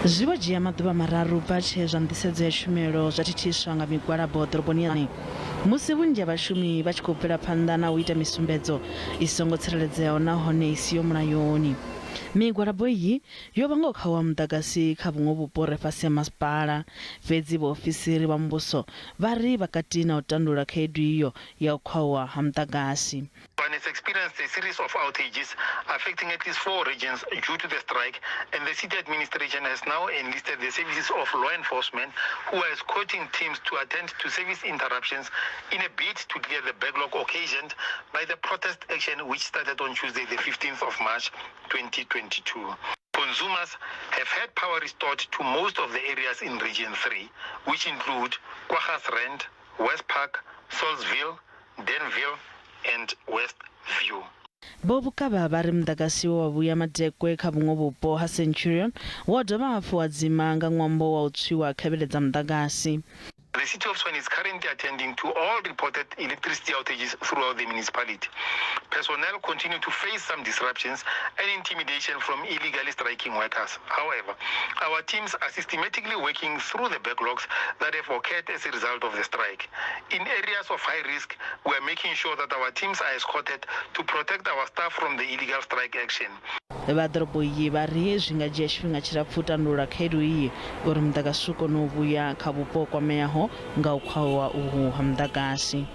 Zwi vho dzhia maḓuvha mararu u bva tshe zwa nḓisedzo ya tshumelo zwa thithiswa nga migwalabo ḓoroboni ya musi vhunzhi ha vhashumi vha tshi khou bvela phanḓa na u ita misumbedzo i songo tsireledzeaho nahone i siho mulayoni. Migwalabo iyi yo vhanga u khauwa muḓagasi kha vhuṅwe vhupo ure fhasi ha masipala, fhedzi vhaofisiri vha muvhuso vha ri vha kati na u tandulula khaedu iyo ya u khauwa ha muḓagasi. Tshwane has experienced a series of outages affecting at least four regions due to the strike, and the city administration has now enlisted the services of law enforcement, who are escorting teams to attend to service interruptions in a bid to clear the backlog occasioned by the protest action, which started on Tuesday, the 15th of March 2022. Consumers have had power restored to most of the areas in Region 3, which include Kwaggas Rand, West Park, Saulsville, Denville, and Westview. Vho Bokaba vha ri muḓagasi we wa vhuya madekwe kha vhuṅwe vhupo ha Centurion wo dovha hafhu wa dzima nga ṅwambo wa u tswiwa ha khavhele dza muḓagasi. The City of Tshwane is currently attending to all reported electricity outages throughout the municipality. Personnel continue to face some disruptions and intimidation from illegally striking workers. However, our teams are systematically working through the backlogs that have occurred as a result of the strike. In areas of high risk, we are making sure that our teams are escorted to protect our staff from the illegal strike action. Vha ḓorobo iyi vha ri zwi nga dzhia tshifhinga tshilapfu u tandulula khaedu iyi uri muḓagasi u kone u vhuya kha vhupo ho kwameaho nga u khwawa uhu ha muḓagasi.